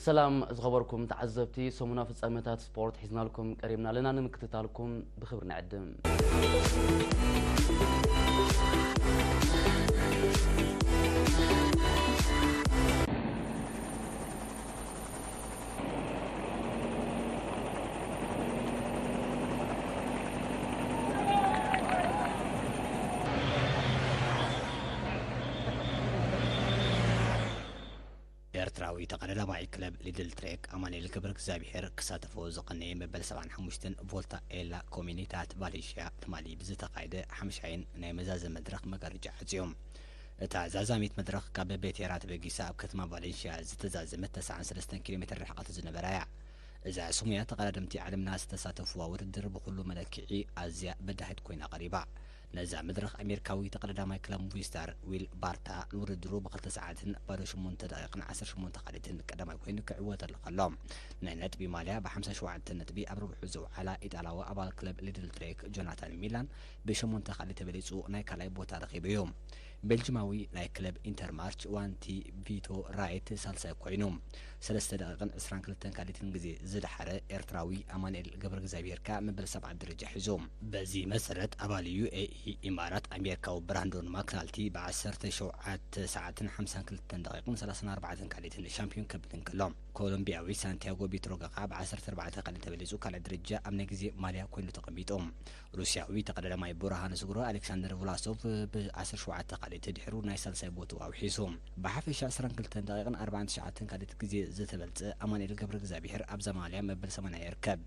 ሰላም ዝኸበርኩም ተዓዘብቲ፣ ሰሙና ፍጻመታት ስፖርት ሒዝናልኩም ቀሪብና ኣለና። ንምክትታልኩም ብኽብሪ ንዕድም። ኤርትራዊ ተቐዳዳማይ ክለብ ሊድል ትሬክ ኣማኑኤል ገብረእግዚኣብሄር ክሳተፎ ዝቐነየ መበል ሰብዓን ሓሙሽተን ቮልታ ኤላ ኮሚኒታት ቫሌንሽያ ትማሊ ብዝተኻየደ ሓምሻይን ናይ መዛዘሚ መድረኽ መጋረጃ ዓጽዩ። እታ ዛዛሚት መድረኽ ካብ ቤቴራ ተበጊሳ ኣብ ከተማ ቫሌንሽያ ዝተዛዘመት ተስዓን ሰለስተን ኪሎ ሜትር ርሕቐት ዝነበራ እያ። እዛ ስሙያ ተቐዳደምቲ ዓለምና ዝተሳተፍዋ ውድድር ብኹሉ መለክዒ ኣዝያ በዳሂት ኮይና ቀሪባ። ነዛ መድረኽ ኣሜሪካዊ ተቐዳዳማይ ክለብ ሙቪስታር ዊል ባርታ ንውድድሩ ብኽልተ ሰዓትን ባዶ ሸሞንተ ደቂቕን ዓሰርተ ሸሞንተ ካሊትን ቀዳማይ ኮይኑ ክዕወተሉ ከሎ፣ ናይ ነጥቢ ማልያ ብሓምሳ ሸውዓተ ነጥቢ ኣብ ረብሑ ዘውዓላ ኢጣላዊ ኣባል ክለብ ሊድል ትሬክ ጆናታን ሚላን ብሸሞንተ ካሊ ተበሊጹ ናይ ካልኣይ ቦታ ረኺቡ እዩ። ቤልጅማዊ ናይ ክለብ ኢንተርማርች ዋንቲ ቪቶ ራይት ሳልሳይ ኮይኑ፣ ሰለስተ ደቂቕን ዕስራን ክልተን ካሊትን ግዜ ዝደሓረ ኤርትራዊ ኣማኑኤል ገብረእግዚኣብሄር ከኣ መበል ሰብዓይ ደረጃ ሒዙ። በዚ መሰረት ኣባል ዩ ኤ ኢ ኢማራት ኣሜሪካዊ ብራንዶን ማክናልቲ ብዓሰርተ ሸውዓተ ሰዓትን ሓምሳን ክልተን ደቂቕን ሰላሳን ኣርባዕተን ካሊትን ሻምፒዮን ከብል እንከሎ፣ ኮሎምቢያዊ ሳንቲያጎ ቢትሮጋ ከኣ ብዓሰርተ ኣርባዕተ ካሊ ተበሊጹ ካልኣይ ደረጃ ኣብ ናይ ግዜ ማልያ ኮይኑ ተቐሚጡ። ሩስያዊ ተቐዳዳማይ ቡርሃን ዝግሮ ኣሌክሳንደር ቭላሶቭ ብዓሰርተ ሸውዓተ ካሊት ድሕሩ ናይ ሳልሳይ ቦትኡ ኣውሒሱ። ብሓፈሻ ዕስራን ክልተን ደቂቕን ኣርባዓን ትሽዓተን ካሊት ግዜ ዝተበልጸ ኣማኑኤል ገብረእግዚኣብሄር ኣብዛ ማልያ መበል ሰማንያ ይርከብ።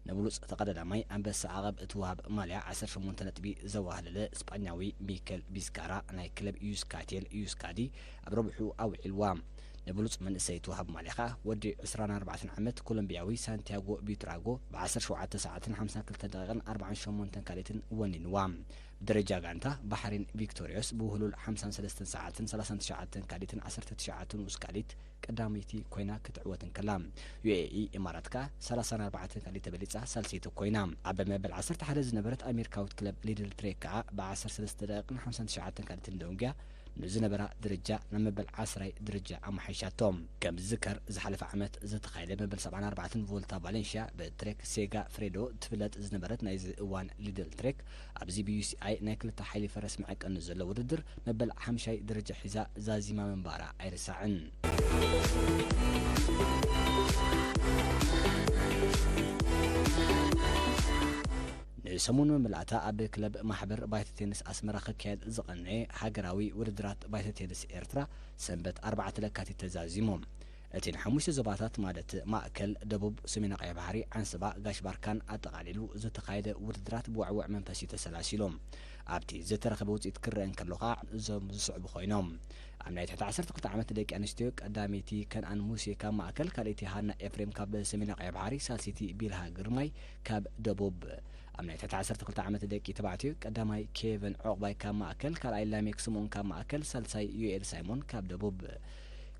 ንብሉጽ ተቐዳዳማይ ኣንበሳ ዓቐብ እትወሃብ ማልያ ዓሰርተ ሸሞንተ ነጥቢ ዘዋህለለ ስጳኛዊ ሚከል ቢስካራ ናይ ክለብ ዩስካቴል ዩስካዲ ኣብ ረብሑ ኣውዒልዋ። ንብሉጽ መንእሰይ እትወሃብ ማልያ ከኣ ወዲ ዕስራን ኣርባዕተን ዓመት ኮሎምቢያዊ ሳንቲያጎ ቢትራጎ ብዓሰርተ ሸውዓተ ሰዓትን ሓምሳን ክልተን ደቂቕን ኣርባዓን ሸሞንተን ካሊትን ወኒንዋ። ብደረጃ ጋንታ ባሕሬን ቪክቶሪዮስ ብውህሉል ሓምሳን ሰለስተን ሰዓትን ሰላሳን ትሽዓተን ካሊትን ዓሰርተ ትሽዓተ ንኡስ ካሊት ቀዳመይቲ ኮይና ክትዕወት እንከላ፣ ዩ ኤ ኢ ኢማራት ከኣ ሰላሳን ኣርባዕተን ካሊት ተበሊጻ ሳልሰይቲ ኮይና። ኣብ መበል ዓሰርተ ሓደ ዝነበረት ኣሜሪካዊት ክለብ ሊድል ትሬክ ከኣ ብዓሰርተ ሰለስተ ደቂቕን ሓምሳን ትሽዓተን ካሊትን ደንጉያ ንዝነበራ ደረጃ ናብ መበል ዓስራይ ደረጃ ኣመሓይሻቶ። ከም ዝዝከር፣ ዝሓለፈ ዓመት ዝተኻየደ መበል ሰብዓን ኣርባዕተን ቮልታ ቫሌንሽያ ብትሬክ ሴጋ ፍሬዶ ትፍለጥ ዝነበረት ናይዚ እዋን ሊድል ትሬክ፣ ኣብዚ ብ ዩ ሲ ኣይ ናይ ክልተ ሓይሊ ፈረስ መዐቀኒ ዘሎ ውድድር መበል ሓምሻይ ደረጃ ሒዛ ዛዚማ ምንባራ ኣይርሳዕን። ንሰሙን መመላእታ ኣብ ክለብ ማሕበር ባይቶ ቴኒስ ኣስመራ ክካየድ ዝቐነየ ሃገራዊ ውድድራት ባይቶ ቴኒስ ኤርትራ ሰንበት ኣርባዕተ ለካቲት ተዛዚሙ። እቲ ንሓሙሽተ ዞባታት ማለት ማእከል፣ ደቡብ፣ ሰሜን ቀይሕ ባሕሪ፣ ዓንሰባ፣ ጋሽ ባርካን ኣጠቓሊሉ ዝተኻየደ ውድድራት ብውዕዉዕ መንፈስ እዩ ተሰላሲሉ። ኣብቲ ዝተረኸበ ውፅኢት ክረአ እንከሎ ኸዓ እዞም ዝስዕቡ ኮይኖም። ኣብ ናይ ትሕቲ ዓሰርተ ክልተ ዓመት ደቂ ኣንስትዮ ቀዳመይቲ ከነኣን ሙሴ ካብ ማእከል፣ ካልኣይቲ ሃና ኤፍሬም ካብ ሰሜን ቀይሕ ባሕሪ፣ ሳልሰይቲ ቢልሃ ግርማይ ካብ ደቡብ። ኣብ ናይ ትሕቲ ዓሰርተ ክልተ ዓመት ደቂ ተባዕትዮ ቀዳማይ ኬቨን ዑቕባይ ካብ ማእከል፣ ካልኣይ ላሜክ ስምኦን ካብ ማእከል፣ ሳልሳይ ዩኤል ሳይሞን ካብ ደቡብ።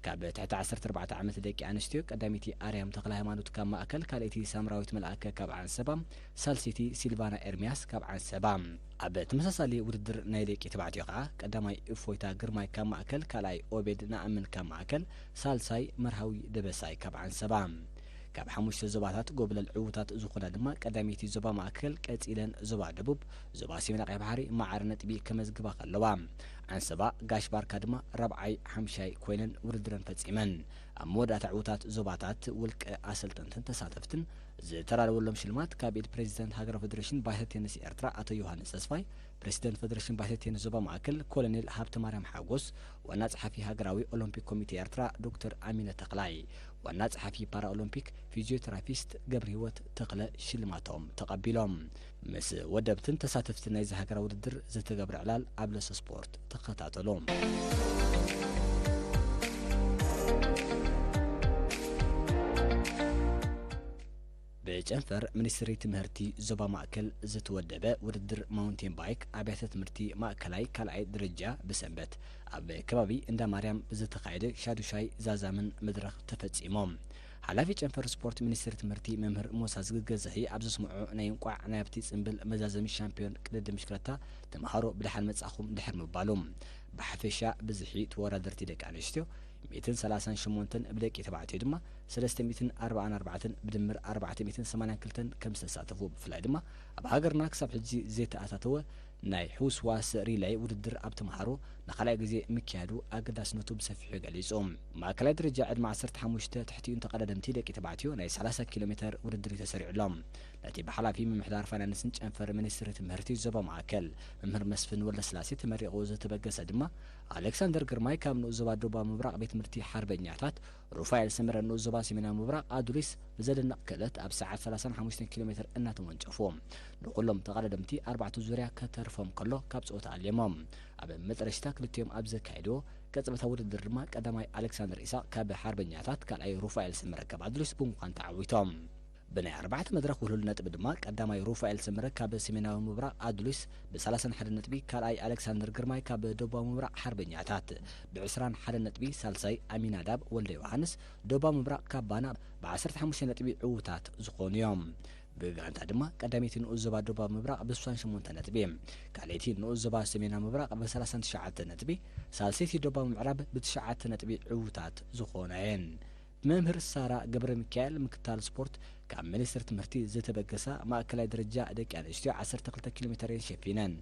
ካብ ትሕቲ ዓሰርተ ኣርባዕተ ዓመት ደቂ ኣንስትዮ ቀዳመይቲ ኣርያም ተኽለ ሃይማኖት ካብ ማእከል፣ ካልኣይቲ ሳምራዊት መልኣከ ካብ ዓንሰባ፣ ሳልሰይቲ ሲልቫና ኤርሚያስ ካብ ዓንሰባ። ኣብ ተመሳሳሊ ውድድር ናይ ደቂ ተባዕትዮ ከኣ ቀዳማይ እፎይታ ግርማይ ካብ ማእከል፣ ካልኣይ ኦቤድ ነኣምን ካብ ማእከል፣ ሳልሳይ መርሃዊ ደበሳይ ካብ ዓንሰባ። ካብ ሓሙሽተ ዞባታት ጎብለል ዕዉታት ዝኾና ድማ ቀዳመይቲ ዞባ ማእከል፣ ቀጺለን ዞባ ደቡብ፣ ዞባ ሰሜን ቀይሕ ባሕሪ ማዕረ ነጥቢ ከመዝግባ ከለዋ፣ ዓንሰባ፣ ጋሽ ባርካ ድማ ራብዓይ ሓምሻይ ኮይነን ውድድረን ፈጺመን። ኣብ መወዳእታ ዕዉታት ዞባታት ውልቀ ኣሰልጠንትን ተሳተፍትን ዝተዳለወሎም ሽልማት ካብ ኢድ ፕሬዚደንት ሃገራዊ ፌዴሬሽን ባይቶ ቴኒስ ኤርትራ ኣቶ ዮሃንስ ተስፋይ፣ ፕሬዚደንት ፌዴሬሽን ባይቶ ቴኒስ ዞባ ማእከል ኮሎኔል ሃብተማርያም ሓጎስ፣ ዋና ጸሓፊ ሃገራዊ ኦሎምፒክ ኮሚቴ ኤርትራ ዶክተር ኣሚነ ተኽላይ፣ ዋና ጸሓፊ ፓራኦሎምፒክ ፊዚዮቴራፒስት ገብረህይወት ተኽለ ሽልማቶም ተቐቢሎም። ምስ ወደብትን ተሳተፍትን ናይዚ ሃገራዊ ውድድር ዝተገብረ ዕላል ኣብ ለሰ ስፖርት ተኸታተሉ። ብጨንፈር ሚኒስትሪ ትምህርቲ ዞባ ማእከል ዝተወደበ ውድድር ማውንቴን ባይክ ኣብያተ ትምህርቲ ማእከላይ ካልኣይ ደረጃ ብሰንበት ኣብ ከባቢ እንዳ ማርያም ብዝተኻየደ ሻዱሻይ ዛዛምን መድረኽ ተፈጺሞም። ሓላፊ ጨንፈር ስፖርት ሚኒስትሪ ትምህርቲ መምህር ሞሳ ዝግገዝሒ ኣብ ዘስምዖ ናይ እንቋዕ ናብቲ ጽምብል መዛዘሚ ሻምፒዮን ቅድድም ብሽክለታ ተምሃሮ ብደሓን መጻኹም ድሕር ምባሉ፣ ብሓፈሻ ብዝሒ ተወዳደርቲ ደቂ ኣንስትዮ ሚእትን ሰላሳን ሸሞንተን፣ ብደቂ ተባዕትዮ ድማ ሰለስተ ሚእትን ኣርባዓን ኣርባዕተን፣ ብድምር ኣርባዕተ ሚእትን ሰማንያን ክልተን ከም ዝተሳተፉ፣ ብፍላይ ድማ ኣብ ሃገርና ክሳብ ሕጂ ዘይተኣታተወ ናይ ሕውስዋስ ሪላይ ውድድር ኣብ ተምሃሮ ንኻልኣይ ግዜ ምክያዱ ኣገዳስነቱ ብሰፊሑ ገሊጹ። ማእከላይ ደረጃ ዕድመ ዓሰርተ ሓሙሽተ ትሕቲኡን ተቐዳደምቲ ደቂ ተባዕትዮ ናይ ሰላሳ ኪሎ ሜተር ውድድር እዩ ተሰሪዑሎም። ነቲ ብሓላፊ ምምሕዳር ፋይናንስን ጨንፈር ሚኒስትሪ ትምህርቲ ዞባ ማእከል መምህር መስፍን ወልደስላሴ ተመሪቑ ዝተበገሰ ድማ ኣሌክሳንደር ግርማይ ካብ ንኡስ ዞባ ደቡባዊ ምብራቕ ቤት ትምህርቲ ሓርበኛታት፣ ሩፋኤል ሰመረ ንኡስ ዞባ ሰሜናዊ ምብራቕ ኣዱሊስ ብዘደንቕ ክእለት ኣብ ሰዓት ሰላሳን ሓሙሽተን ኪሎ ሜተር እናተወንጨፉ፣ ንኹሎም ተቐዳደምቲ ኣርባዕተ ዙርያ ከተርፎም ከሎ ካብ ጸወታ ኣልየሞም። ኣብ መጠረሽታ ክልቲኦም ኣብ ዘካየድዎ ቅጽበታዊ ውድድር ድማ ቀዳማይ ኣሌክሳንደር ኢሳቕ ካብ ሓርበኛታት፣ ካልኣይ ሩፋኤል ሰመረ ካብ ኣዱሊስ ብምዃን ተዓዊቶም። ብናይ ኣርባዕተ መድረኽ ውህሉል ነጥቢ ድማ ቀዳማይ ሩፋኤል ሰመረ ካብ ሰሜናዊ ምብራቕ ኣዱሊስ ብ ሰላሳን ሓደን ነጥቢ፣ ካልኣይ ኣሌክሳንደር ግርማይ ካብ ደቡባዊ ምብራቕ ሓርበኛታት ብ ዕስራን ሓደን ነጥቢ፣ ሳልሳይ ኣሚናዳብ ወልደ ዮሃንስ ደቡባዊ ምብራቕ ካብ ባና ብ ዓሰርተ ሓሙሽተ ነጥቢ ዕዉታት ዝኾኑ እዮም። ብጋንታ ድማ ቀዳመይቲ ንኡስ ዞባ ደቡባዊ ምብራቕ ብ ስሳን ሸሞንተ ነጥቢ፣ ካልኣይቲ ንኡስ ዞባ ሰሜናዊ ምብራቕ ብ ሰላሳን ትሽዓተ ነጥቢ፣ ሳልሰይቲ ደቡባዊ ምዕራብ ብ ትሽዓተ ነጥቢ ዕዉታት ዝኾና እየን። መምህር ሳራ ገብረ ሚካኤል ምክትታል ስፖርት ካብ ሚኒስትሪ ትምህርቲ ዝተበገሳ ማእከላይ ደረጃ ደቂ ኣንስትዮ ዓሰርተ ክልተ ኪሎ ሜተር እየን ሸፊነን።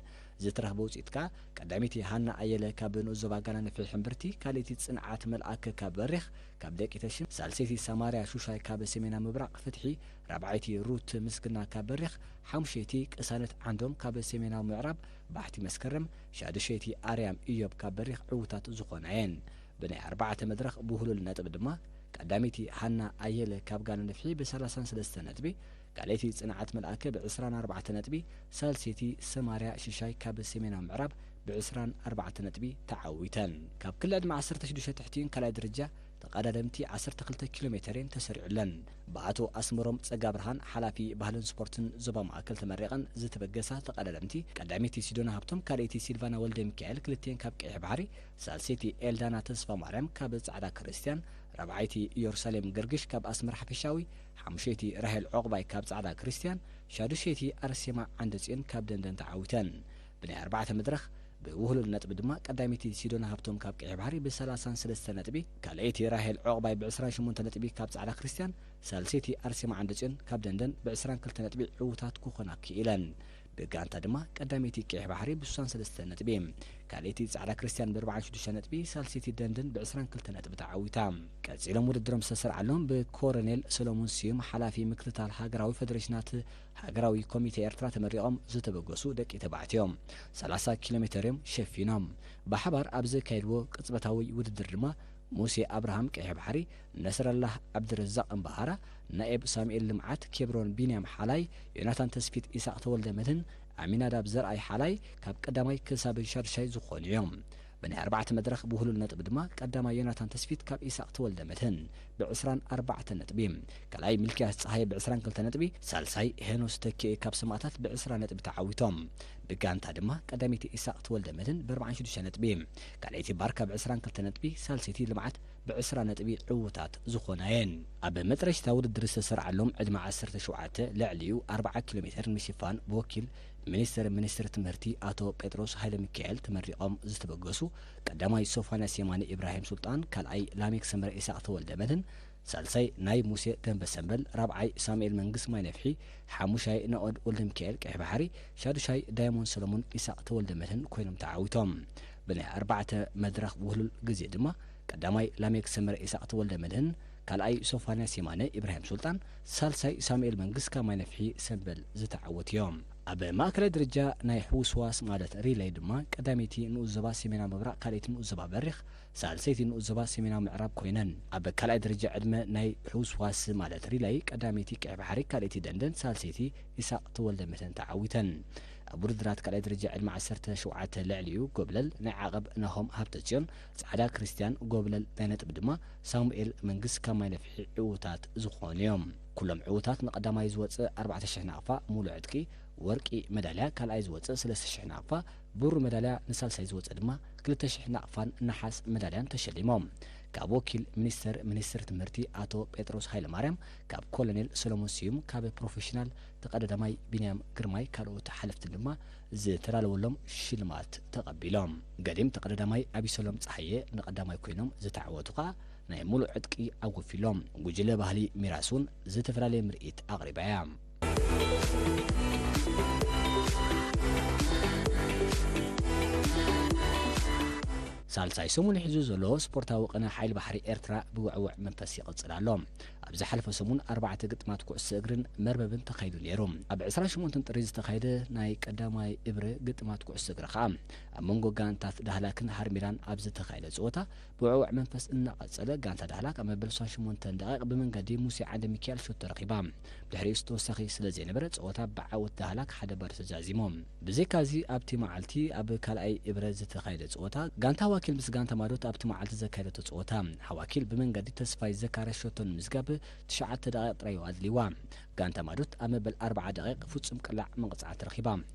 ዝተረኽበ ውፅኢት ከኣ ቀዳመይቲ ሃና ኣየለ ካብ ንኡስ ዞባ ጋና ንፍሒ ሕምብርቲ፣ ካልኣይቲ ጽንዓት መልኣከ ካብ በሪኽ ካብ ደቂ ተሽም፣ ሳልሰይቲ ሰማርያ ሹሻይ ካብ ሰሜናዊ ምብራቕ ፍትሒ፣ ራብዓይቲ ሩት ምስግና ካብ በሪኽ፣ ሓሙሸይቲ ቅሳነት ዓንዶም ካብ ሰሜናዊ ምዕራብ ባሕቲ መስከረም፣ ሻዱሸይቲ ኣርያም ኢዮብ ካብ በሪኽ ዕዉታት ዝኾና እየን። ብናይ ኣርባዕተ መድረኽ ብህሉል ነጥቢ ድማ ቀዳመይቲ ሃና ኣየለ ካብ ጋና ንፍሒ ብ ሰላሳን ሰለስተ ነጥቢ፣ ካልኣይቲ ጽንዓት መልኣከ ብ ዕስራን ኣርባዕተ ነጥቢ፣ ሳልሰይቲ ሰማርያ ሽሻይ ካብ ሰሜናዊ ምዕራብ ብ ዕስራን ኣርባዕተ ነጥቢ ተዓዊተን። ካብ ክሊ ዕድመ ዓሰርተ ሽዱሽተ ትሕቲኡን ካልኣይ ደረጃ ተቐዳደምቲ ዓሰርተ ክልተ ኪሎ ሜተር እየን ተሰሪዑለን። ብኣቶ ኣስመሮም ጸጋብርሃን ሓላፊ ባህልን ስፖርትን ዞባ ማእከል ተመሪቐን ዝተበገሳ ተቐዳደምቲ ቀዳመይቲ ሲዶና ሃብቶም፣ ካልኣይቲ ሲልቫና ወልደ ሚካኤል ክልቲኤን ካብ ቀይሕ ባሕሪ፣ ሳልሰይቲ ኤልዳና ተስፋ ማርያም ካብ ጻዕዳ ክርስቲያን፣ ራብዓይቲ ኢየሩሳሌም ገርግሽ ካብ ኣስመራ ሓፈሻዊ፣ ሓሙሸይቲ ራሄል ዖቕባይ ካብ ጻዕዳ ክርስቲያን፣ ሻዱሸይቲ ኣርሴማ ዓንደጽዮን ካብ ደንደን ተዓዊተን። ብናይ ኣርባዕተ መድረኽ ብውህሉል ነጥቢ ድማ ቀዳመይቲ ሲዶና ሃብቶም ካብ ቀይሕ ባሕሪ ብ ሰላሳን ሰለስተ ነጥቢ፣ ካልኣይቲ ራሄል ዖቕባይ ብ ዕስራን ሸሞንተ ነጥቢ ካብ ጻዕዳ ክርስቲያን፣ ሳልሰይቲ ኣርሴማ ዓንደጽዮን ካብ ደንደን ብ ዕስራን ክልተ ነጥቢ ዕዉታት ክኾና ክኢለን። ብጋንታ ድማ ቀዳመይቲ ቀይሕ ባሕሪ ብ ስሳን ሰለስተ ነጥቢ፣ ካልኣይቲ ጻዕዳ ክርስቲያን ብ ኣርባዓን ሽዱሽተ ነጥቢ፣ ሳልሰይቲ ደንደን ብ ዕስራን ክልተ ነጥቢ ተዓዊታ። ቀጺሎም ውድድሮም ዝተሰርዓሎም ብኮረኔል ሰሎሞን ስዩም ሓላፊ ምክትታል ሃገራዊ ፌደሬሽናት ሃገራዊ ኮሚቴ ኤርትራ ተመሪቖም ዝተበገሱ ደቂ ተባዕትዮ ሰላሳ ኪሎ ሜተር እዮም ሸፊኖም። ብሓባር ኣብ ዘካየድዎ ቅጽበታዊ ውድድር ድማ ሙሴ ኣብርሃም ቀይሕ ባሕሪ፣ ነስረላህ ዓብድረዛቕ እምበሃራ፣ ናኤብ ሳሙኤል ልምዓት፣ ኬብሮን ቢንያም ሓላይ፣ ዮናታን ተስፊት፣ ኢሳቕ ተወልደ መድህን፣ ኣሚናዳብ ዘርኣይ ሓላይ ካብ ቀዳማይ ክሳብ ሻድሻይ ዝኾኑ እዮም። ብናይ ኣርባዕተ መድረኽ ብህሉል ነጥቢ ድማ ቀዳማይ ዮናታን ተስፊት ካብ ኢሳቕ ተወልደ መድህን ብ ዕስራን ኣርባዕተ ነጥቢ፣ ካልኣይ ሚልክያስ ጸሃየ ብ ዕስራን ክልተ ነጥቢ፣ ሳልሳይ ሄኖስ ተኪኤ ካብ ሰማእታት ብ ዕስራ ነጥቢ ተዓዊቶም። ብጋንታ ድማ ቀዳመይቲ ኢሳቕ ተወልደ መድህን ብ ኣርባዓን ሽዱሽተ ነጥቢ፣ ካልኣይቲ ባርካ ብ ዕስራን ክልተ ነጥቢ፣ ሳልሰይቲ ልምዓት ብ ዕስራ ነጥቢ ዕዉታት ዝኾና እየን። ኣብ መጥረሽታ ውድድር ዝተሰርዓሎም ዕድመ ዓሰርተ ሸውዓተ ልዕሊኡ ኣርብዓ ኪሎ ሜተር ምሽፋን ብወኪል ሚኒስትር ሚኒስትሪ ትምህርቲ ኣቶ ጴጥሮስ ሃይለ ሚካኤል ተመሪቖም ዝተበገሱ ቀዳማይ ሶፋንያስ የማነ ኢብራሂም ሱልጣን፣ ካልኣይ ላሜክ ሰመረ ኢሳቕ ተወልደ መድህን፣ ሳልሳይ ናይ ሙሴ ደንበ ሰምበል፣ ራብዓይ ሳሙኤል መንግስ ማይ ነፍሒ፣ ሓሙሻይ ናኦድ ወልደ ሚካኤል ቀይሕ ባሕሪ፣ ሻዱሻይ ዳይሞንድ ሰሎሞን ኢሳቕ ተወልደ መድህን ኮይኖም ተዓዊቶም። ብናይ ኣርባዕተ መድረኽ ውህሉል ግዜ ድማ ቀዳማይ ላሜክ ሰመረ ኢሳቕ ተወልደ መድህን፣ ካልኣይ ሶፋንያስ የማነ ኢብራሂም ሱልጣን፣ ሳልሳይ ሳሙኤል መንግስ ካብ ማይ ነፍሒ ሰምበል ዝተዓወቱ እዮም። ኣብ ማእከላይ ደረጃ ናይ ሕውስዋስ ማለት ሪለይ ድማ ቀዳመይቲ ንኡስ ዞባ ሰሜናዊ ምብራቕ፣ ካልኣይቲ ንኡስ ዞባ በሪኽ፣ ሳልሰይቲ ንኡስ ዞባ ሰሜናዊ ምዕራብ ኮይነን። ኣብ ካልኣይ ደረጃ ዕድመ ናይ ሕውስዋስ ማለት ሪለይ ቀዳመይቲ ቀይሕ ባሕሪ፣ ካልኣይቲ ደንደን፣ ሳልሰይቲ ኢሳቕ ተወልደ መድህን ተዓዊተን። ኣብ ውድድራት ካልኣይ ደረጃ ዕድመ ዓሰርተ ሸውዓተ ልዕሊኡ ጎብለል ናይ ዓቐብ ናሆም ሃብተጽዮን፣ ጻዕዳ ክርስቲያን፣ ጎብለል ናይ ነጥቢ ድማ ሳሙኤል መንግስ ካብ ማይ ነፍሒ ዕዉታት ዝኾኑ እዮም። ኩሎም ዕዉታት ንቐዳማይ ዝወጽእ ኣርባዕተ ሽሕ ናቕፋ ሙሉ ዕጥቂ ወርቂ መዳልያ፣ ካልኣይ ዝወጽእ ሰለስተ ሽሕ ናቕፋ ብሩር መዳልያ፣ ንሳልሳይ ዝወጽእ ድማ ክልተ ሽሕ ናቕፋን ነሓስ መዳልያን ተሸሊሞም። ካብ ወኪል ሚኒስተር ሚኒስትር ትምህርቲ ኣቶ ጴጥሮስ ሃይለማርያም፣ ካብ ኮሎኔል ሰሎሞን ስዩም፣ ካብ ፕሮፌሽናል ተቐዳዳማይ ቢንያም ግርማይ ካልኦት ሓለፍትን ድማ ዝተላለወሎም ሽልማት ተቐቢሎም። ገዲም ተቐዳዳማይ ኣቢሰሎም ጸሃየ ንቐዳማይ ኮይኖም ዝተዓወቱ ከኣ ናይ ሙሉእ ዕጥቂ ኣወፊሎም። ጉጅለ ባህሊ ሚራስ እውን ዝተፈላለየ ምርኢት ኣቕሪባ እያ። ሳልሳይ ሰሙን ሒዙ ዘሎ ስፖርታዊ ቅነ ሓይሊ ባሕሪ ኤርትራ ብውዕውዕ መንፈስ ይቕጽል ኣሎ። ኣብ ዝሓለፈ ሰሙን ኣርባዕተ ግጥማት ኩዕሶ እግርን መርበብን ተኻይዱ ነይሩ። ኣብ ዕስራን ሸሞንተን ጥሪ ዝተኻየደ ናይ ቀዳማይ እብረ ግጥማት ኩዕሶ እግሪ ከኣ ኣብ መንጎ ጋንታት ዳህላክን ሃርሚላን ኣብ ዝተኻየደ ጸወታ ብውዕውዕ መንፈስ እናቐጸለ፣ ጋንታ ዳህላክ ኣብ መበል ስሳን ሸሞንተን ደቂቕ ብመንገዲ ሙሴ ዓንደ ሚካኤል ሸቶ ረኺባ። ድሕሪኡስ ተወሳኺ ስለ ዘይነበረ፣ ጸወታ ብዓወት ዳህላክ ሓደ ባዶ ተዛዚሙ። ብዘይካዚ ኣብቲ መዓልቲ ኣብ ካልኣይ እብረ ዝተኻየደ ጸወታ፣ ጋንታ ሃዋኪል ምስ ጋንታ ማዶት ኣብቲ መዓልቲ ዘካየደቶ ጸወታ፣ ሃዋኪል ብመንገዲ ተስፋይ ዘካርያስ ሸቶ ንምዝጋብ ትሽዓተ ደቂቕ ጥራይ እዩ ኣድልይዋ። ጋንታ ማዶት ኣብ መበል ኣርብዓ ደቂቕ ፍጹም ቅላዕ መቕጻዕቲ ረኺባ።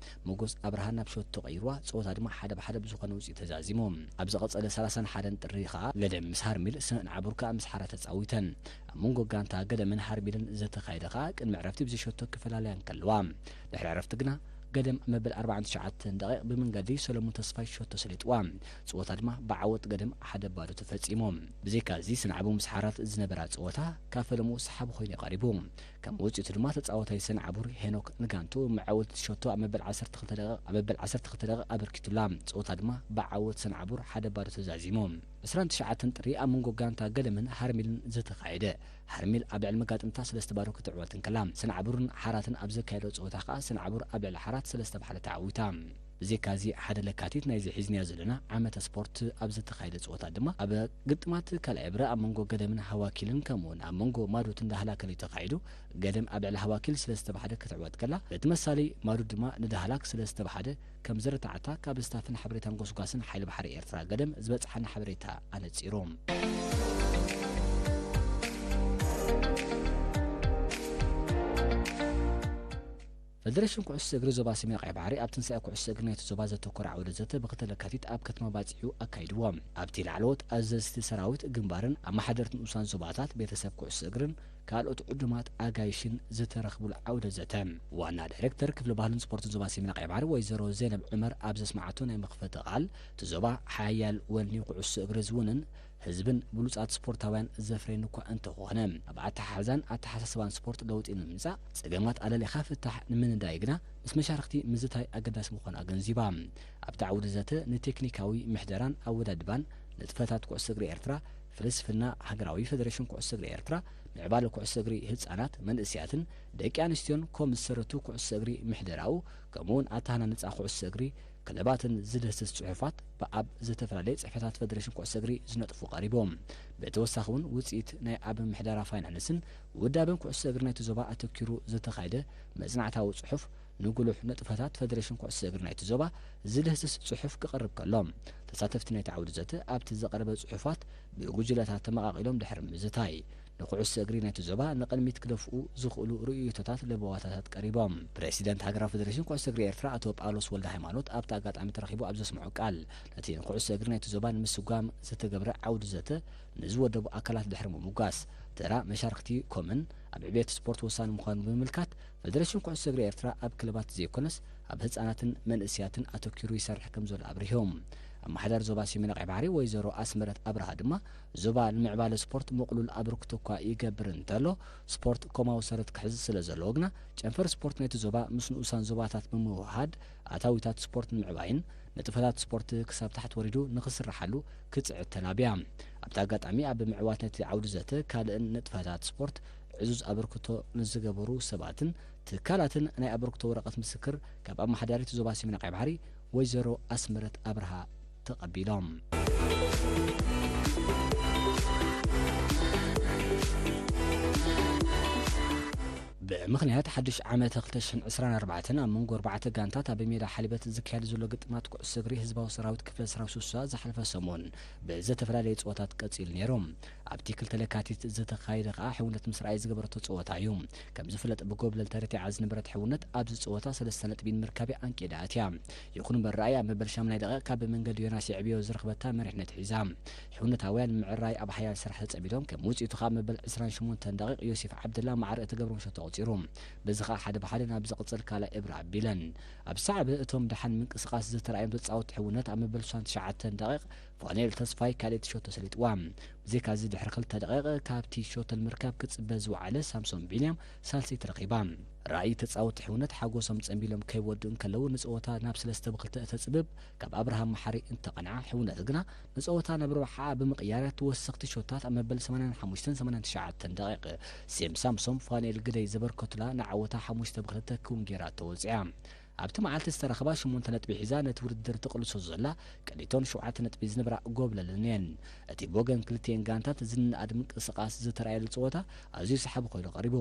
ሞጎስ ኣብርሃ ናብ ሸቶ ቀይርዋ፣ ጸወታ ድማ ሓደ ብሓደ ብዝኾነ ውጽኢት ተዛዚሙ። ኣብ ዝቐጸለ ሰላሳን ሓደን ጥሪ ከኣ ገደም ምስ ሃርሚል፣ ሰንዓቡር ከኣ ምስ ሓራ ተጻዊተን። ኣብ መንጎ ጋንታ ገደምን ሃርሚልን ዝተኻየደ ከኣ ቅድሚ ዕረፍቲ ብዘይ ሸቶ ክፈላለያ እንከለዋ፣ ድሕሪ ዕረፍቲ ግና ገደም ኣብ መበል ኣርባዓን ትሽዓተን ደቂቕ ብመንገዲ ሰለሙን ተስፋይ ሸቶ ሰሊጥዋ። ጸወታ ድማ ብዓወት ገደም ሓደ ባዶ ተፈጺሙ። ብዘይካዚ ሰንዓቡር ምስ ሓራ ዝነበራ ጸወታ ካብ ፈለምኡ ሰሓቢ ኮይኑ እዩ ቀሪቡ። ከም ውጽኢቱ ድማ ተጻዋታይ ሰንዓቡር ሄኖክ ንጋንቱ መዓወቲ ሸቶ ኣብ መበል ዓሰርተ ክልተ ደቂቕ፣ ኣብ መበል ዓሰርተ ክልተ ደቂቕ ኣበርኪቱላ። ጸወታ ድማ ብዓወት ሰንዓቡር ሓደ ባዶ ተዛዚሙ። ዕስራን ትሽዓተን ጥሪ ኣብ መንጎ ጋንታ ገደምን ሃርሚልን ዝተኻየደ። ሃርሚል ኣብ ልዕሊ መጋጥምታ ሰለስተ ባዶ ክትዕወት እንከላ፣ ሰንዓቡርን ሓራትን ኣብ ዘካየዶ ጸወታ ከኣ ሰንዓቡር ኣብ ልዕሊ ሓራት ሰለስተ ብ ሓደ ተዓዊታ። ብዘይካዚ ሓደ ለካቲት ናይዚ ሒዝናዮ ዘለና ዓመተ ስፖርት ኣብ ዝተኻየደ ጸወታ ድማ ኣብ ግጥማት ካልኣይ እብረ ኣብ መንጎ ገደምን ሃዋኪልን ከምኡውን ኣብ መንጎ ማዶትን ዳህላክን እዩ ተኻይዱ። ገደም ኣብ ልዕሊ ሃዋኪል ሰለስተ ብ ሓደ ክትዕወት ከላ፣ በቲ መሳሊ ማዶት ድማ ንዳህላክ ሰለስተ ብ ሓደ ከም ዝረታዓታ ካብ ስታፍን ሓበሬታን ጎስጓስን ሓይሊ ባሕሪ ኤርትራ ገደም ዝበጽሓና ሓበሬታ ኣነጺሩ። ፈደሬሽን ኩዕሶ እግሪ ዞባ ሰሜን ቀይሕ ባሕሪ ኣብ ትንሳኤ ኩዕሶ እግሪ ናይቲ ዞባ ዘተኮረ ዓውደ ዘተ ብክልተ ለካቲት ኣብ ከተማ ባጽዕ ኣካይድዎ። ኣብቲ ላዕለዎት ኣዘዝቲ ሰራዊት ግንባርን ኣመሓደርቲ ንኡሳን ዞባታት፣ ቤተሰብ ኩዕሶ እግርን ካልኦት ዕዱማት ኣጋይሽን ዝተረኽቡሉ ዓውደ ዘተ፣ ዋና ዳይሬክተር ክፍሊ ባህልን ስፖርትን ዞባ ሰሜን ቀይሕ ባሕሪ ወይዘሮ ዜነብ ዑመር ኣብ ዘስመዓቶ ናይ መኽፈቲ ቃል፣ እቲ ዞባ ሓያል ወኒ ኩዕሶ እግሪ ዝውንን ህዝብን ብሉጻት ስፖርታውያን ዘፍረየን እኳ እንተኾነ፣ ኣብ ኣተሓሕዛን ኣተሓሳስባን ስፖርት ለውጢ ንምምጻእ ጸገማት ኣለሊኻ ፍታሕ ንምንዳይ ግና ምስ መሻርኽቲ ምዝታይ ኣገዳሲ ምዃኑ ኣገንዚባ። ኣብቲ ዓውዲ ዘተ ንቴክኒካዊ ምሕደራን ኣወዳድባን ንጥፈታት ኩዕሶ እግሪ ኤርትራ፣ ፍልስፍና ሃገራዊ ፈደሬሽን ኩዕሶ እግሪ ኤርትራ፣ ምዕባለ ኩዕሶ እግሪ ህጻናት፣ መንእስያትን ደቂ ኣንስትዮን ኮም ዝሰረቱ ኩዕሶ እግሪ ምሕደራኡ፣ ከምኡውን ኣተሃናንጻ ኩዕሶ እግሪ ክለባትን ዝድህስስ ጽሑፋት ብኣብ ዝተፈላለየ ጽሕፈታት ፈደሬሽን ኩዕሶ እግሪ ዝነጥፉ ቀሪቦም። ብተወሳኺ እውን ውጽኢት ናይ ኣብ ምሕደራ ፋይናንስን ውዳበን ኩዕሶ እግሪ ናይቲ ዞባ ኣተኪሩ ዝተኻየደ መጽናዕታዊ ጽሑፍ ንጉሉሕ ንጥፈታት ፈደሬሽን ኩዕሶ እግሪ ናይቲ ዞባ ዝድህስስ ጽሑፍ ክቐርብ ከሎ፣ ተሳተፍቲ ናይቲ ዓውዲ ዘተ ኣብቲ ዝቐረበ ጽሑፋት ብጉጅለታት ተመቓቒሎም ድሕሪ ምዝታይ፣ ንኩዕሶ እግሪ ናይቲ ዞባ ንቕድሚት ክደፍኡ ዝኽእሉ ርእይቶታት ለበዋታታት ቀሪቦም። ፕሬሲደንት ሃገራዊ ፈደሬሽን ኩዕሶ እግሪ ኤርትራ ኣቶ ጳውሎስ ወልደ ሃይማኖት ኣብቲ ኣጋጣሚ ተረኺቡ ኣብ ዘስምዖ ቃል፣ ነቲ ንኩዕሶ እግሪ ናይቲ ዞባ ንምስጓም ዝተገብረ ዓውዲ ዘተ ንዝወደቡ ኣካላት ድሕሪ ምምጓስ፣ ተራ መሻርኽቲ ኮምን ኣብ ዕብየት ስፖርት ወሳኒ ምዃኑ ብምምልካት፣ ፈደሬሽን ኩዕሶ እግሪ ኤርትራ ኣብ ክለባት ዘይኮነስ ኣብ ህጻናትን መንእስያትን ኣተኪሩ ይሰርሕ ከም ዘሎ ኣብሪሆም። ኣመሓዳሪ ዞባ ሰሜን ቀይ ባሕሪ ወይዘሮ ኣስመረት ኣብርሃ ድማ፣ ዞባ ንምዕባለ ስፖርት ምቕሉል ኣበርክቶ እኳ ይገብር እንተሎ፣ ስፖርት ኮማዊ ሰረት ክሕዝ ስለ ዘለዎ ግና፣ ጨንፈር ስፖርት ናይቲ ዞባ ምስ ንኡሳን ዞባታት ብምውህሃድ ኣታዊታት ስፖርት ንምዕባይን ንጥፈታት ስፖርት ክሳብ ታሕቲ ወሪዱ ንኽስርሓሉ ክጽዕት ተላብያ። ኣብቲ ኣጋጣሚ ኣብ ምዕዋት ናይቲ ዓውዲ ዘተ ካልእን ንጥፈታት ስፖርት ዕዙዝ ኣበርክቶ ንዝገበሩ ሰባትን ትካላትን ናይ ኣበርክቶ ወረቐት ምስክር ካብ ኣመሓዳሪት ዞባ ሰሜን ቀይ ባሕሪ ወይዘሮ ኣስመረት ኣብርሃ ተቐቢሎም። ብምኽንያት ሓድሽ ዓመት ክልተ ሽሕን ዕስራን ኣርባዕተን ኣብ መንጎ ኣርባዕተ ጋንታት ኣብ ሜዳ ሓሊበት ዝካየድ ዘሎ ግጥማት ኩዕሶ እግሪ ህዝባዊ ሰራዊት ክፍለ ሰራዊት ሱሳ ዝሓለፈ ሰሙን ብዝተፈላለየ ፀወታት ቀፂሉ ነይሩ። ኣብቲ ክልተ ለካቲት ዝተኻየደ ከዓ ሕውነት ምስ ረኣይ ዝገበረቶ ፀወታ እዩ። ከም ዝፍለጥ ብጎብለል ተረቲዓ ዝነበረት ሕውነት ኣብዚ ፀወታ ሰለስተ ነጥቢ ንምርካብ ኣንቂዳ ኣትያ። ይኹን እምበር ረኣይ ኣብ መበል ሻምናይ ደቂቕ ካብ መንገዲ ዮናስ የዕብዮ ዝረኽበታ መሪሕነት ሒዛ። ሕውነታውያን ምዕራይ ኣብ ሓያል ስራሕ ተጸሚዶም፣ ከም ውጽኢቱ ካብ መበል ዕስራን ሸሞንተን ደቂቕ ዮሴፍ ዓብደላ ማዕረ እትገብሮም ሸቶ ኣቑጺሩ። በዚ ኸኣ ሓደ ብሓደ ናብ ዝቕጽል ካልኣይ እብሪ ኣቢለን። ኣብ ሳዕቢ እቶም ደሓን ምንቅስቓስ ዝተራእዮም ተጻወትቲ ሕውነት ኣብ መበል ስሳን ትሽዓተን ደቂቕ ፋኑኤል ተስፋይ ካልኣይቲ ሸቶ ሰሊጥዋ። ብዘይካዚ ድሕሪ ክልተ ደቂቕ ካብቲ ሸቶ ንምርካብ ክጽበ ዝወዓለ ሳምሶን ቢንያም ሳልሰይቲ ረኺባ። ራእይ ተጻወትቲ ሕውነት ሓጎሶም ጸንቢሎም ከይወዱ እንከለዉ ንጸወታ ናብ ሰለስተ ብክልተ እተጽብብ ካብ ኣብርሃም መሓሪ እንተቐንዓ፣ ሕውነት ግና ንጸወታ ናብ ረብሓኣ ብምቕያር ተወሰኽቲ ሾታት ኣብ መበል ሰማንያን ሓሙሽተን ሰማንያን ትሽዓተን ደቂቕ ሴም ሳምሶም ፋኑኤል ግደይ ዘበርከቱላ ንዓወታ ሓሙሽተ ብክልተ ክውን ጌራ ተወጺኣ። ኣብቲ መዓልቲ ዝተረኸባ ሽሞንተ ነጥቢ ሒዛ ነቲ ውድድር ትቕልሶ ዘላ ቅኒቶን ሸውዓተ ነጥቢ ዝነብራ ጎብለልን እየን። እቲ ብወገን ክልቲኤን ጋንታት ዝንኣድ ምንቅስቓስ ዝተራእየሉ ጸወታ ኣዝዩ ሰሓቢ ኮይኑ ቀሪቡ።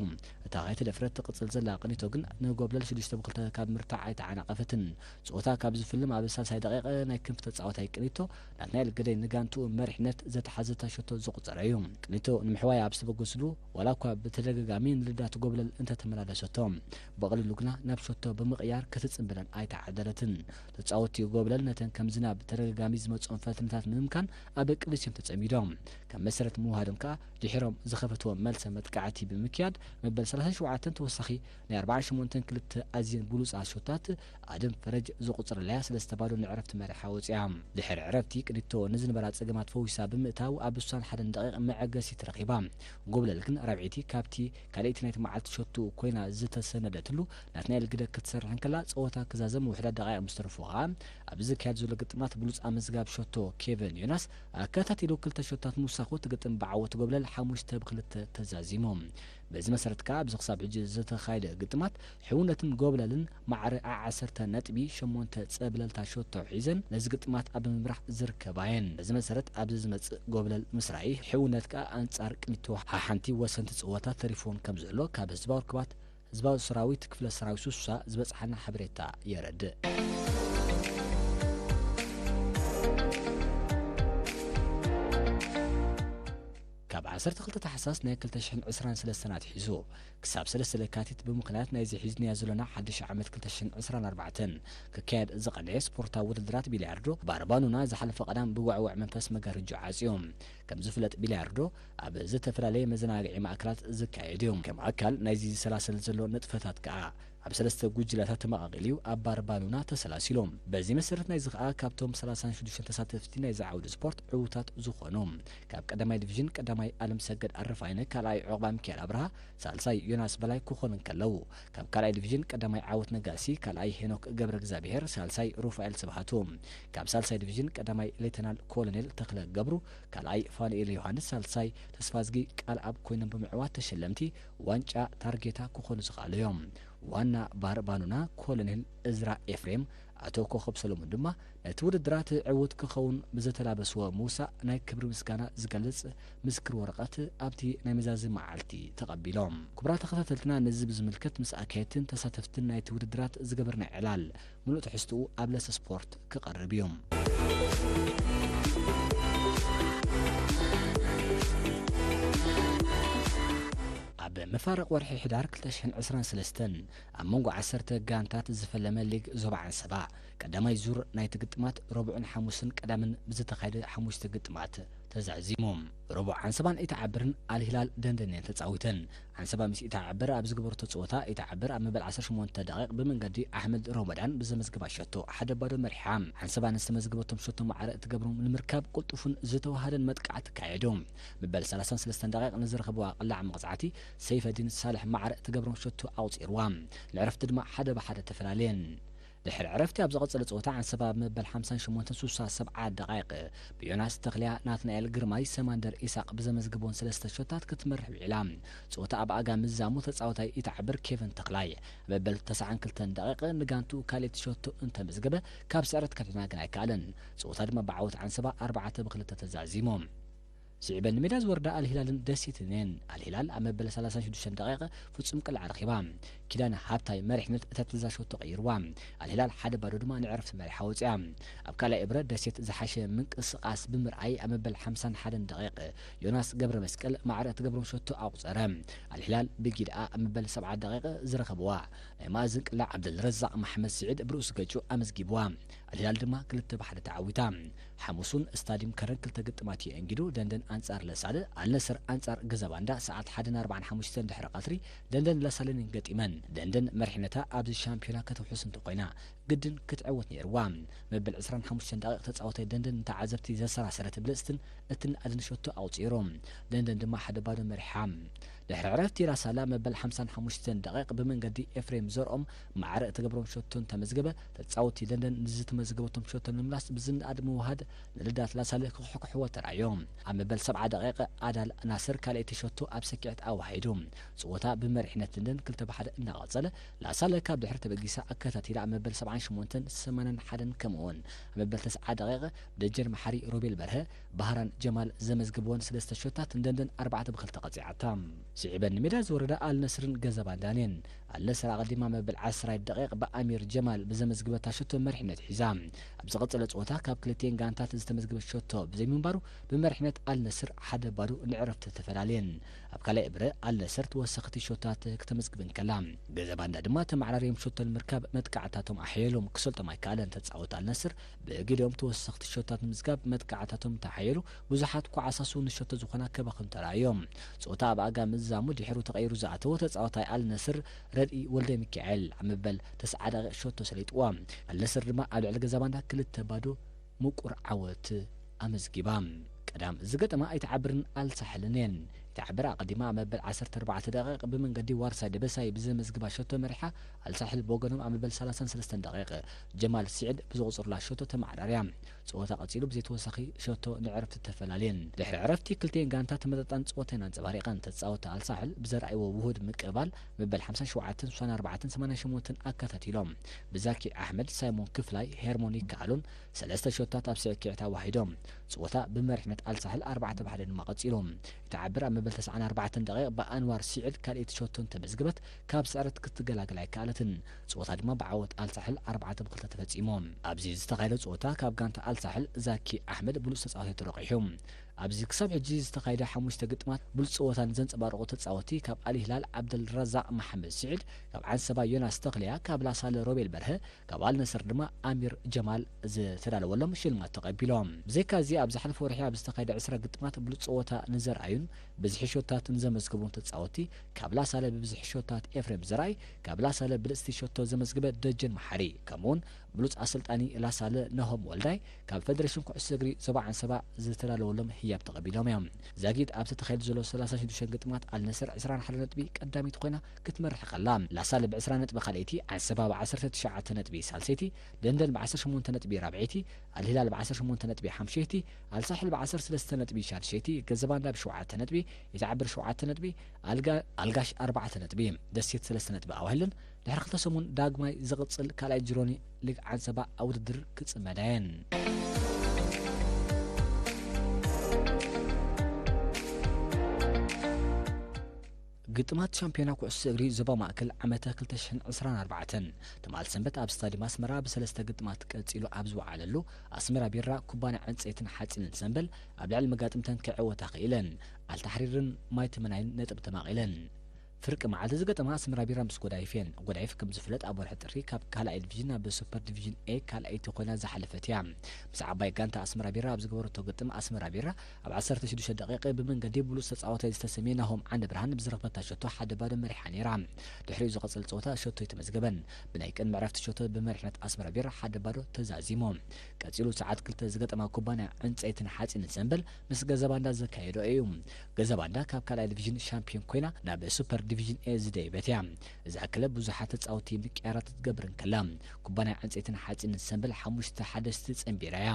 እታ ከይተደፍረት ትቕጽል ዘላ ቅኒቶ ግን ንጎብለል ሽዱሽተ ብክልተ ካብ ምርታዕ ኣይተዓናቐፈትን። ጸወታ ካብ ዝፍልም ኣብ ሳልሳይ ደቂቕ ናይ ክንፊ ተጻዋታይ ቅኒቶ ናትናኤል ግደይ ንጋንትኡ መሪሕነት ዘተሓዘታ ሸቶ ዘቑጸረ እዩ። ቅኒቶ ንምሕዋይ ኣብ ዝተበገስሉ ዋላ እኳ ብተደጋጋሚ ንልዳት ጎብለል እንተተመላለሰቶ፣ ብቐሊሉ ግና ናብ ሸቶ ብምቕያር ክትጽንብለን ኣይተዓደለትን። ተጻወትቲ ጎብለል ነተን ከም ዝናብ ተደጋጋሚ ዝመጽኦም ፈተነታት ንምምካን ኣብ ቅድስዮም ተጸሚዶም። ከም መሰረት ምውሃዶም ከኣ ድሒሮም ዝኸፈትዎ መልሰ መጥቃዕቲ ብምክያድ መበል ሰላሳን ሸውዓተን ተወሳኺ ናይ ኣርባዓን ሸሞንተን ክልተ ኣዝየን ብሉጻት ሾታት ኣደም ፈረጅ ዘቑጽረላያ ሰለስተ ባዶ ንዕረፍቲ መሪሓ ወጺኣ። ድሕሪ ዕረፍቲ ቅኒቶ ንዝነበራ ጸገማት ፈዊሳ ብምእታው ኣብ ስሳን ሓደን ደቂቕ መዐገሲት ረኺባ። ጎብለል ግን ራብዐይቲ ካብቲ ካልኣይቲ ናይቲ መዓልቲ ሸቱ ኮይና ዝተሰነደትሉ ናትናኤል ግደ ክትሰርሕ እንከላ ጸወታ ክዛዘም ውሑዳት ደቃይቕ ምስ ተረፉ ከኣ ኣብ ዝካየድ ዘሎ ግጥማት ብሉጽ ኣመዝጋቢ ሸቶ ኬቨን ዮናስ ኣከታቲሉ ክልተ ሸቶታት ምውሳኹ እቲ ግጥም ብዓወት ጎብለል ሓሙሽተ ብክልተ ተዛዚሙ። በዚ መሰረት ከኣ ኣብዚ ክሳብ ሕጂ ዝተኻየደ ግጥማት ሕውነትን ጎብለልን ማዕረ ዓ ዓሰርተ ነጥቢ ሸሞንተ ጸብለልታ ሸቶ ሒዘን ነዚ ግጥማት ኣብ ምምራሕ ዝርከባ እየን። በዚ መሰረት ኣብዚ ዝመጽእ ጎብለል ምስ ራኢ ሕውነት ከኣ ኣንጻር ቅኒቶ ሓሓንቲ ወሰንቲ ጽወታ ተሪፍዎን ከም ዘሎ ካብ ህዝባዊ ርክባት ህዝባዊ ሰራዊት ክፍለ ሰራዊት ሱሳ ዝበጽሓና ሓበሬታ የረድእ። ካብ ዓሰርተ ክልተ ታሕሳስ ናይ ክልተ ሽሕን ዕስራን ሰለስተን ኣትሒዙ ክሳብ ሰለስተ ለካቲት ብምኽንያት ናይዚ ሒዝናዮ ዘሎና ሓድሽ ዓመት ክልተ ሽሕን ዕስራን ኣርባዕተን ክካየድ ዝቐነየ ስፖርታዊ ውድድራት ቢልያርዶ ባርባኑና ዝሓለፈ ቀዳም ብወዕወዕ መንፈስ መጋረጃ ዓጽዩ። ከም ዝፍለጥ ቢልያርዶ ኣብ ዝተፈላለየ መዘናግዒ ማእከላት ዝካየድ እዩ። ከም ኣካል ናይዚ ዝሰላሰል ዘሎ ንጥፈታት ከኣ ኣብ ሰለስተ ጉጅለታት ተመቓቒሉ እዩ ኣብ ባርባኑና ተሰላሲሉ። በዚ መሰረት ናይዚ ከኣ ካብቶም ሰላሳን ሽዱሽተን ተሳተፍቲ ናይዚ ዓውዲ ስፖርት ዕዉታት ዝኾኑ ካብ ቀዳማይ ዲቪዥን ቀዳማይ ኣለምሰገድ ኣረፋይነ፣ ካልኣይ ዑቕባ ሚካኤል ኣብርሃ፣ ሳልሳይ ዮናስ በላይ ክኾኑ እንከለዉ፣ ካብ ካልኣይ ዲቪዥን ቀዳማይ ዓወት ነጋሲ፣ ካልኣይ ሄኖክ ገብረ እግዚኣብሄር፣ ሳልሳይ ሩፋኤል ስብሃቱ፣ ካብ ሳልሳይ ዲቪዥን ቀዳማይ ሌተናል ኮሎኔል ተኽለ ገብሩ፣ ካልኣይ ፋኑኤል ዮሃንስ፣ ሳልሳይ ተስፋዝጊ ቃልኣብ ኮይኖም ብምዕዋት ተሸለምቲ ዋንጫ ታርጌታ ክኾኑ ዝኸኣሉ እዮም። ዋና ባርባኑና ኮሎኔል እዝራ ኤፍሬም፣ ኣቶ ኮኸብ ሰሎሞን ድማ ነቲ ውድድራት ዕዉት ክኸውን ብዘተላበስዎ ምውሳእ ናይ ክብሪ ምስጋና ዝገልጽ ምስክር ወረቐት ኣብቲ ናይ መዛዚ መዓልቲ ተቐቢሎም። ክቡራት ተኸታተልትና፣ ነዚ ብዝምልከት ምስ ኣካየድትን ተሳተፍትን ናይቲ ውድድራት ዝገበርና ዕላል ምሉእ ትሕዝትኡ ኣብ ለሰ ስፖርት ክቐርብ እዩ። ኣብ መፋርቕ ወርሒ ሕዳር ክልተ ሽሕን ዕስራን ሰለስተን ኣብ መንጎ ዓሰርተ ጋንታት ዝፈለመ ሊግ ዞባ ዓንሰባ ቀዳማይ ዙር ናይቲ ግጥማት ረቡዕን ሓሙስን ቀዳምን ብዝተኻየደ ሓሙሽተ ግጥማት ተዛዚሙ። ረቡዕ ዓንሰባን ኢትዓብርን ኣልሂላል ደንደን እየን ተጻዊተን። ዓንሰባ ምስ ኢትዓብር ኣብ ዝገበረቶ ጸወታ ኢትዓብር ኣብ መበል ዓሰርተ ሸሞንተ ደቂቕ ብመንገዲ ኣሕመድ ሮመዳን ብዘመዝገባ ሸቶ ሓደ ባዶ መሪሓ። ዓንሰባ ንዝተመዝገበቶም ሸቶ ማዕረ እትገብሮም ንምርካብ ቅልጡፍን ዝተዋሃደን መጥቃዕቲ ኣካየዱ። መበል ሰላሳን ሰለስተን ደቂቕ ንዝረኸብዋ ቅላዕ መቕጻዕቲ ሰይፈዲን ሳልሕ ማዕረ እትገብሮም ሸቶ ኣቑጺርዋ። ንዕረፍቲ ድማ ሓደ ብሓደ ተፈላለየን። ድሕሪ ዕረፍቲ ኣብ ዝቐጸለ ጸወታ ዓንሰባ ኣብ መበል ሓምሳን ሸሞንተን ስሳ ሰብዓ ደቓይቕ ብዮናስ ተኽልያ፣ ናትናኤል ግርማይ፣ ሰማንደር ኢሳቕ ብዘመዝግቦን ሰለስተ ሸቶታት ክትመርሕ ውዒላ። ጸወታ ኣብ ኣጋ ምዛሙ ተጻዋታይ ኢትዓብር ኬቨን ተኽላይ መበል ተስዓን ክልተን ደቒቕ ንጋንትኡ ካልኣይቲ ሸቶ እንተመዝገበ፣ ካብ ስዕረት ከድሕና ግን ኣይከኣለን። ጸወታ ድማ ብዓወት ዓንሰባ ኣርባዕተ ብክልተ ተዛዚሙ። ስዒበን ንሜዳ ዝወርዳ ኣልሂላልን ደሴትን እየን። ኣልሂላል ኣብ መበል ሰላሳን ሽዱሽተን ደቂቕ ፍጹም ቅልዓ ረኺባ። ኪዳነ ሃብታይ መሪሕነት እታ ትልዛ ሸቶ ቀይርዋ። ኣልሂላል ሓደ ባዶ ድማ ንዕረፍቲ መሪሓ ወፂኣ። ኣብ ካልኣይ እብረ ደሴት ዝሓሸ ምንቅስቓስ ብምርኣይ ኣብ መበል ሓምሳን ሓደን ደቂቕ ዮናስ ገብረ መስቀል ማዕረ እትገብሮም ሸቶ ኣቑፀረ። ኣልሂላል ብጊድኣ ኣብ መበል ሰብዓ ደቂቕ ዝረኸብዋ ናይ ማእዝን ቅላዕ ዓብደልረዛቕ መሓመድ ስዒድ ብርእሱ ገጩ ኣመዝጊብዋ። ኣልሂላል ድማ ክልተ ብሓደ ተዓዊታ። ሓሙሱን ስታዲም ከረን ክልተ ግጥማት የእንጊዱ። ደንደን ኣንጻር ለሳለ፣ ኣልነስር ኣንጻር ገዛባንዳ ሰዓት ሓደን ኣርባዓን ሓሙሽተን ድሕሪ ቀትሪ ደንደን ለሳለን ገጢመን። ደንደን መሪሕነታ ኣብዚ ሻምፒዮና ከተውሕስ እንተኾይና ግድን ክትዕወት ነይርዋ። መበል ዕስራን ሓሙሽተን ደቂቕ ተጻወታይ ደንደን ንተዓዘብቲ ዘሰራሰረት ብልጽትን እትንኣድን ሸቶ ኣቑጺሩ። ደንደን ድማ ሓደ ባዶ መሪሓ። ድሕሪ ዕረፍቲ ላሳለ መበል ሓምሳን ሓሙሽተን ደቂቕ ብመንገዲ ኤፍሬም ዘርኦም ማዕረ እትገብሮም ሸቶ እንተመዝገበ፣ ተጻወቲ ደንደን ንዝተመዝገበቶም ሸቶ ንምምላስ ብዝንኣድ ምውሃድ ንልዳት ላሳለ ክኹሕኩሕዎ ተራእዮም። ኣብ መበል ሰብዓ ደቂቕ ኣዳል ናስር ካልኣይቲ ሸቶ ኣብ ሰኪዐት ኣዋሂዱ። ጽወታ ብመሪሕነት ደንደን ክልተ ብሓደ እናቐጸለ፣ ላሳለ ካብ ድሕሪ ተበጊሳ ኣከታቲላ ኣብ መበል ሰብዓን ሸሞንተን ሰማንያን ሓደን ከምኡውን ኣብ መበል ተስዓ ደቂቕ ደጀን መሓሪ ሮቤል በርሀ ባህራን ጀማል ዘመዝግብወን ሰለስተ ሸቶታት ንደንደን ኣርባዕተ ብኽልተ ቀጺዓታ። ስዒበን ንሜዳ ዝወረዳ ኣልነስርን ገዛባንዳን እየን። ኣልነስር ኣቐዲማ መበል ዓስራይ ደቂቕ ብኣሚር ጀማል ብዘመዝግበታ ሸቶ መሪሕነት ሒዛ። ኣብ ዝቐጸለ ጸወታ ካብ ክልቲኤን ጋንታት ዝተመዝገበ ሸቶ ብዘይምንባሩ ብመሪሕነት ኣልነስር ሓደ ባዶ ንዕረፍቲ ተፈላለየን። ኣብ ካልኣይ እብረ ኣልነስር ተወሰኽቲ ሸቶታት ክተመዝግብ እንከላ፣ ገዛባንዳ ድማ ተመዓራርዮም ሸቶ ንምርካብ መጥቃዕታቶም ኣሕየሎም ክሰልጦም ኣይከኣለን። ተጻወቲ ኣልነስር ብግዲኦም ተወሰኽቲ ሸቶታት ንምዝጋብ መጥቃዕታቶም እንተሓየሉ፣ ብዙሓት ኳዓሳሱ ንሸቶ ዝኾና ከባኽኑ ተራእዮም። ጸወታ ኣብ ኣጋ ምዝዛሙ ድሕሩ ተቐይሩ ዝኣተወ ተጻዋታይ ኣልነስር ረድኢ ወልደ ሚካኤል ኣብ መበል ተስዓ ደቂቕ ሸቶ ሰሊጥዋ። ኣልነስር ድማ ኣብ ልዕሊ ገዛባንዳ ክልተ ባዶ ምቁር ዓወት ኣመዝጊባ። ቀዳም ዝገጠማ ኣይትዓብርን ኣልሳሕልን እየን። ኣይትዓብር ኣቐዲማ ኣብ መበል ዓሰርተ ኣርባዕተ ደቂቕ ብመንገዲ ዋርሳይ ደበሳይ ብዘመዝግባ ሸቶ መሪሓ፣ ኣልሳሕል ብወገኖም ኣብ መበል ሰላሳን ሰለስተን ደቂቕ ጀማል ስዒድ ብዝቑጽሩላ ሸቶ ተመዓራርያ። ጸወታ ቀጺሉ ብዘይተወሳኺ ሸቶ ንዕረፍቲ ተፈላለየን። ድሕሪ ዕረፍቲ ክልቲኤን ጋንታ ተመጣጣኒ ጸወታ እየን ኣንጸባሪቐን። ተጻወቲ ኣልሳሕል ብዘርኣይዎ ውሁድ ምቅብባል መበል ሓምሳን ሸውዓተን፣ ስሳን ኣርባዕተን፣ ሰማንያን ሸሞንተን ኣከታቲሎም ብዛኪ ኣሕመድ፣ ሳይሞን ክፍላይ፣ ሄርሞን ይከኣሉን ሰለስተ ሸቶታት ኣብ ስዕኪዕት ኣዋሂዶም። ጸወታ ብመሪሕነት ኣልሳሕል ኣርባዕተ ብሓደ ድማ ቀጺሉ። ይትዓብር ኣብ መበል ተስዓን ኣርባዕተን ደቂቕ ብኣንዋር ስዒድ ካልኣይቲ ሸቶ እንተመዝገበት፣ ካብ ስዕረት ክትገላገል ኣይከኣለትን። ጸወታ ድማ ብዓወት ኣልሳሕል ኣርባዕተ ብኽልተ ተፈጺሙ። ኣብዚ ዝተኻየደ ጸወታ ካብ ጋንታ ኣልሳሕል ዛኪ ኣሕመድ ብሉጽ ተጻዋታይ ተረቂሑ። ኣብዚ ክሳብ ሕጂ ዝተኻየደ ሓሙሽተ ግጥማት ብሉጽ ጸወታ ንዘንጸባረቑ ተጻወቲ ካብ ኣልሂላል ዓብደልረዛቕ መሓመድ ስዒድ፣ ካብ ዓንሰባ ዮናስ ተኽልያ፣ ካብ ላሳለ ሮቤል በርሀ፣ ካብ ኣልነስር ድማ ኣሚር ጀማል ዝተዳለወሎም ሽልማት ተቐቢሎም። ብዘይካ እዚ ኣብ ዝሓለፈ ወርሒ ኣብ ዝተኻየደ ዕስራ ግጥማት ብሉጽ ጸወታ ንዘርኣዩን ብዝሒ ሸቶታት ንዘመዝገቡን ተጻወቲ ካብ ላሳለ ብብዝሒ ሸቶታት ኤፍሬም ዘርኣይ፣ ካብ ላሳለ ብልጽቲ ሸቶ ዘመዝገበ ደጀን መሓሪ፣ ከምኡውን ብሉጽ ኣሰልጣኒ ላሳለ ናሆም ወልዳይ ካብ ፈደረሽን ኩዕሶ እግሪ ዞባ ዓንሰባ ዝተዳለወሎም ህያብ ተቐቢሎም እዮም። ዛጊት ኣብ ዝተኻየዱ ዘሎ ሰላሳን ሽዱሽተን ግጥማት ኣልነስር ዕስራን ሓደን ነጥቢ ቀዳሚት ኮይና ክትመርሕ ከላ፣ ላሳለ ብዕስራ ነጥቢ ካልኣይቲ፣ ዓንሰባ ብዓሰርተ ትሽዓተ ነጥቢ ሳልሰይቲ፣ ደንደን ብዓሰርተ ሸሞንተ ነጥቢ ራብዐይቲ፣ ኣልሂላል ብዓሰርተ ሸሞንተ ነጥቢ ሓምሸይቲ፣ ኣልሳሕል ብዓሰርተ ሰለስተ ነጥቢ ሻድሸይቲ፣ ገዘባንዳ ብሸውዓተ ነጥቢ፣ ይትዓብር ሸውዓተ ነጥቢ፣ ኣልጋ-፣ ኣልጋሽ ኣርባዕተ ነጥቢ፣ ደሴት ሰለስተ ነጥቢ ኣዋሂለን። ድሕሪ ክልተ ሰሙን ዳግማይ ዝቕጽል ካልኣይ ጅሮኒ ሊግ ዓንሰባ ኣብ ውድድር ክጽመዳ እየን። ግጥማት ሻምፒዮና ኩዕሶ እግሪ ዞባ ማእከል ዓመተ ክልተ ሽሕን ዕስራን ኣርባዕተን ትማል ሰንበት ኣብ ስታዲየም ኣስመራ ብሰለስተ ግጥማት ቀጺሉ ኣብ ዝወዓለሉ፣ ኣስመራ ቢራ ኩባንያ ዕንጸይትን ሓጺንን ሰምበል ኣብ ልዕሊ መጋጥምተን ክዕወታ ክኢለን። ኣልታሕሪርን ማይ ተመናይን ነጥቢ ተማቒለን። ፍርቂ መዓልቲ ዝገጠማ ኣስመራ ቢራ ምስ ጎዳይፍ እየን። ጎዳይፍ ከም ዝፍለጥ ኣብ ወርሒ ጥሪ ካብ ካልኣይ ዲቪዥን ናብ ሱፐር ዲቪዥን ኤ ካልኣይቲ ኮይና ዝሓለፈት እያ። ምስ ዓባይ ጋንታ ኣስመራ ቢራ ኣብ ዝገበረቶ ግጥም ኣስመራ ቢራ ኣብ ዓሰርተ ሽዱሽተ ደቂቕ ብመንገዲ ብሉጽ ተጻዋታይ ዝተሰምየ ናሆም ዓንደ ብርሃን ብዝረኽበታ ሸቶ ሓደ ባዶ መሪሓ ነይራ። ድሕሪኡ ዝቐጸለ ጸወታ ሸቶ ኣይተመዝገበን። ብናይ ቅድሚ ዕረፍቲ ሸቶ ብመሪሕነት ኣስመራ ቢራ ሓደ ባዶ ተዛዚሙ። ቀጺሉ ሰዓት ክልተ ዝገጠማ ኩባንያ ዕንጸይትን ሓጺንን ሰምበል ምስ ገዛባንዳ ዘካየዶ እዩ። ገዛባንዳ ካብ ካልኣይ ዲቪዥን ሻምፒዮን ኮይና ናብ ሱፐር ዲቪዥን ኤ ዝደየበት እያ። እዛ ክለብ ብዙሓት ተጻወትቲ ምቅያራት ክትገብር እንከላ፣ ኩባንያ ዕንጸይትን ሓጺንን ሰምበል ሓሙሽተ ሓደስቲ ጸንቢራ እያ።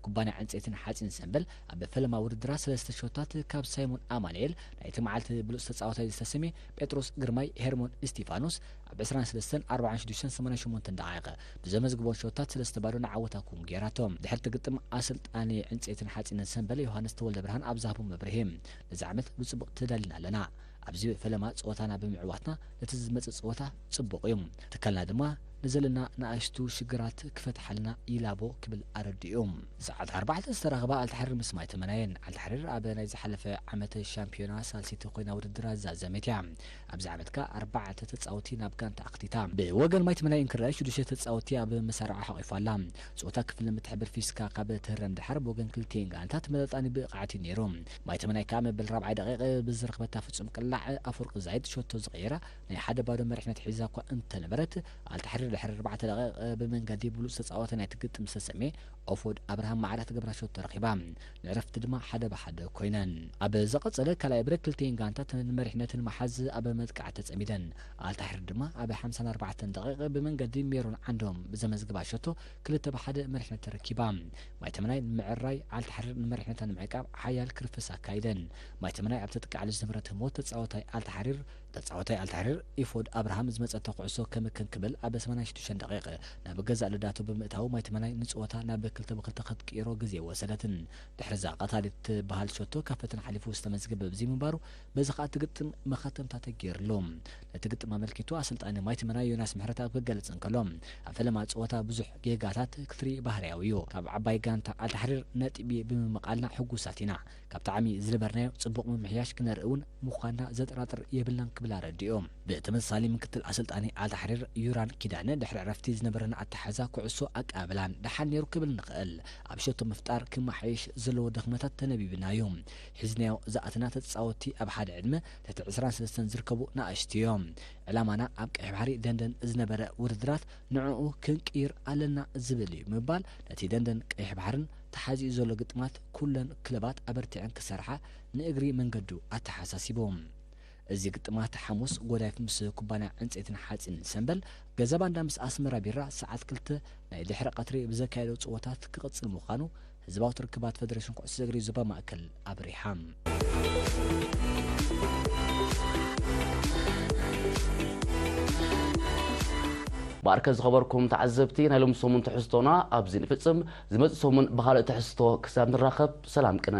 ኩባንያ ዕንጸይትን ሓጺንን ሰምበል ኣብ ፈለማ ውድድራ ሰለስተ ሾታት ካብ ሳይሞን ኣማኑኤል፣ ናይቲ መዓልቲ ብሉጽ ተጻዋታይ ዝተሰምየ ጴጥሮስ ግርማይ፣ ሄርሞን እስቲፋኖስ ኣብ ዕስራን ሰለስተን፣ ኣርባዓን ሽዱሽተን፣ ሰማንያን ሸሞንተን ደቓይቕ ብዘመዝግቦን ሾታት ሰለስተ ባዶ ንዓወታ ክውን ገይራቶ። ድሕርቲ ግጥም ኣሰልጣኒ ዕንጸይትን ሓጺንን ሰምበል ዮሃንስ ተወልደ ብርሃን ኣብ ዝሃቦ መብርሂ፣ ነዚ ዓመት ብጽቡቕ ተዳሊና ኣለና። ኣብዚ ፈለማ ጸወታና ብምዕዋትና ነቲ ዝመጽእ ጸወታ ጽቡቕ እዩ። ትካልና ድማ ንዘለና ንኣሽቱ ሽግራት ክፈትሓልና ይላቦ ክብል ኣረዲኡ። ሰዓት ኣርባዕተ ዝተረኸባ ኣልተሓሪር ምስ ማይ ተመናየን። ኣልተሓሪር ኣብ ናይ ዝሓለፈ ዓመት ሻምፒዮና ሳልሲቲ ኮይና ውድድራ ዛዘመት እያ። ኣብዚ ዓመት ከኣ ኣርባዕተ ተጻወቲ ናብ ጋንታ ኣኽቲታ። ብወገን ማይ ተመናይ እንክረኣይ ሽዱሽተ ተጻወቲ ኣብ መሳርዓ ሓቒፋ ኣላ። ጸወታ ክፍሊ ምትሕብር ፊስካ ካብ ትህረም ድሓር ብወገን ክልቲኤን ጋንታ ተመጣጣኒ ብቕዓት እዩ ነይሩ። ማይ ተመናይ ከኣ መበል ራብዓይ ደቂቕ ብዝረኽበታ ፍጹም ቅላዕ ኣፈወርቂ ዛይድ ሸቶ ዝቐየራ ናይ ሓደ ባዶ መሪሕነት ሒዛ እኳ እንተነበረት፣ ኣልተሓሪር ድሕሪ ኣርባዕተ ደቂቕ ብመንገዲ ብሉጽ ተጻዋታይ ናይቲ ግጥም ዝተሰምየ ኦፎድ ኣብርሃም ማዕረ ትገብራ ሸቶ ረኺባ። ንዕረፍቲ ድማ ሓደ ብሓደ ኮይነን። ኣብ ዝቐጸለ ካልኣይ ብረክ ክልቲኤን ጋንታት ንመሪሕነትን መሓዝ ኣብ መጥቃዕቲ ተጸሚደን። ኣልታሕሪር ድማ ኣብ ሓምሳን ኣርባዕተን ደቂቕ ብመንገዲ ሜሮን ዓንዶም ብዘመዝግባ ሸቶ ክልተ ብሓደ መሪሕነት ተረኪባ። ማይ ተመናይ ንምዕራይ ኣልታሕሪር ንመሪሕነታ ንምዕቃብ ሓያል ክርፍስ ኣካይደን። ማይ ተመናይ ኣብ ተጥቃዕሉ ዝነበረት ህሞት ተጻዋታይ ኣልታሕሪር ተጻዋታይ ኣልታሕሪር ኢፎድ ኣብርሃም ዝመጸቶ ኩዕሶ ከምክን ክብል ኣብ ሰማንያን ሽዱሽተን ደቂቕ ናብ ገዛእ ልዳቱ ብምእታው ማይ ተመናይ ንጽወታ ናብ ክልተ ብክልተ ክትቅይሮ ግዜ ወሰደትን። ድሕሪዛ ቀታሊት ትበሃል ሸቶ ካብ ፈተና ሓሊፉ ዝተመዝገበ ብዘይምንባሩ በዚ ከኣ እቲ ግጥም መኸተምታ ተገይርሉ። ነቲ ግጥም ኣመልኪቱ ኣሰልጣኒ ማይ ተመናይ ዮናስ ምሕረተኣብ ክገልጽ እንከሎ፣ ኣብ ፈለማ ጸወታ ብዙሕ ጌጋታት ክትርኢ ባህርያዊ እዩ። ካብ ዓባይ ጋንታ ኣልታሕሪር ነጥቢ ብምምቓልና ሕጉሳት ኢና። ካብቲ ዓሚ ዝነበርናዮ ጽቡቕ ምምሕያሽ ክነርኢ እውን ምዃንና ዘጠራጥር የብልናን ክብል ኣረዲኡ። ብተመሳሳሊ ምክትል ኣሰልጣኒ ኣልታሕሪር ዩራን ኪዳነ ድሕሪ ዕረፍቲ ዝነበረና ኣተሓዛ ኩዕሶ ኣቀባብላን ደሓን ነይሩ ክብል ንኽእል። ኣብ ሸቶ ምፍጣር ክመሓየሽ ዘለዎ ድኽመታት ተነቢብና እዩ። ሒዝናዮ ዝኣተና ተጻወትቲ ኣብ ሓደ ዕድመ ትሕቲ ዕስራን ሰለስተን ዝርከቡ ንኣሽቱ እዮም። ዕላማና ኣብ ቀይሕ ባሕሪ ደንደን ዝነበረ ውድድራት ንዕኡ ክንቅይር ኣለና ዝብል እዩ ምባል ነቲ ደንደን ቀይሕ ባሕርን ተሓዚኡ ዘሎ ግጥማት ኩለን ክለባት ኣበርቲዐን ክሰርሓ ንእግሪ መንገዱ ኣተሓሳሲቡ። እዚ ግጥማት ሓሙስ ጎዳይፍ ምስ ኩባንያ ዕንጸይትን ሓጺንን ሰምበል ገዛ ባንዳ ምስ ኣስመራ ቢራ ሰዓት ክልተ ናይ ድሕሪ ቀትሪ ብዘካየዶ ጽወታት ክቕጽል ምዃኑ ህዝባዊ ርክባት ፈደረሽን ኩዕሶ እግሪ ዞባ ማእከል ኣብሪሃ። ብኣርከ ዝኸበርኩም ተዓዘብቲ፣ ናይ ሎሚ ሰሙን ትሕዝቶና ኣብዚ ንፍጽም። ዝመጽእ ሰሙን ብኻልእ ትሕዝቶ ክሳብ ንራኸብ፣ ሰላም ቅነ።